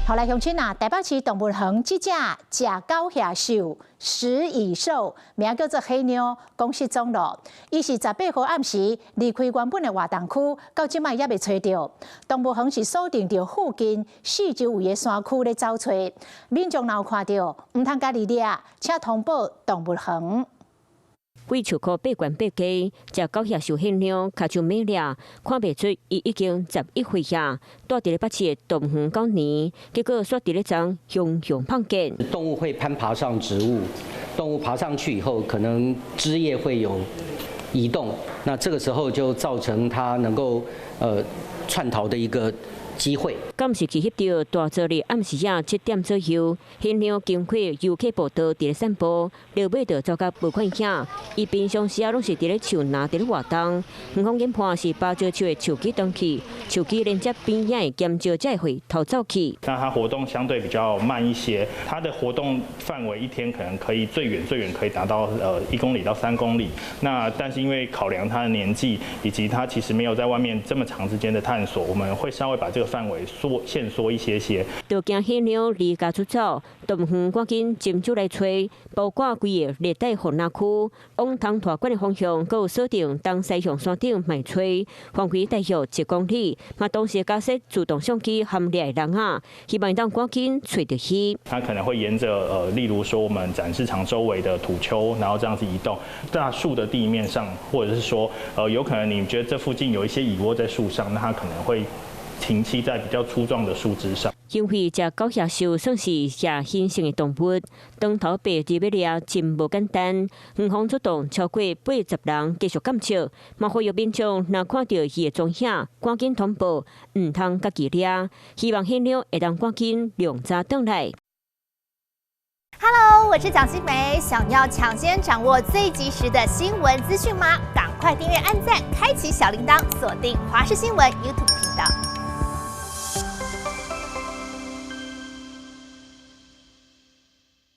好來，鄉親啊，台北市動物園這隻食狗野獸食蟻獸，名叫做黑妞，講失蹤囉。伊是18號暗時離開原本的活動區，到這擺猶未揣著。動物園是鎖定著附近四周圍的山區咧走揣，民眾若有看著，毋通家己掠，請通報動物園。規樹箍爬懸爬低，食狗野獸黑妞，跤手猛掠，看袂出伊已經11歲呀。蹛佇咧北市的動物園9年，結果煞佇咧昨雄雄碰見。動物會攀爬上植物，動物爬上去以後，可能枝葉會有移動，那這個時候就造成它能夠竄逃的一個機會。監視器翕著大昨日暗時仔7點左右，黑妞經過遊客步道佇咧散步，落尾就走甲無看影。伊平常時仔攏是佇咧樹林佇咧活動。園方研判是芭蕉樹的樹枝斷去，樹枝連接邊仔的兼蕉才會逃走去。那它活動相對比較慢一些，它的活動範圍一天可能可以最遠最遠可以達到1公里到3公里。那但是因為考量它的年紀以及它其實沒有在外面這麼長時間的探索，我們會稍微把這個範圍縮限縮一些些。就驚黑妞離家出走，動物園趕緊斟酒來揣，包括規个熱帶雨林區，往東大館的方向，閣有鎖定東西向山頂覓揣，範圍大約1公里。嘛，同時加設自動相機含掠的籠仔，希望當趕緊揣著伊。它可能會沿著例如說我們展示場周圍的土丘，然後這樣子移動，大樹的地面上，或者是說，有可能你覺得這附近有一些蟻窩在樹上，那它可能會停棲在比較粗壯的樹枝上。因為食狗野獸算是野獸性的動物，當頭白日欲掠真無簡單。園方出動超過80人繼續監測，嘛呼籲民眾若看著伊的蹤影，趕緊通報，毋通家己掠。希望黑妞會當趕緊量查轉來。 Hello，我是蔣新梅，想要搶先掌握最及時的新聞資訊嗎？趕快訂閱、按讚、開啟小鈴鐺，鎖定華視新聞 YouTube 頻道。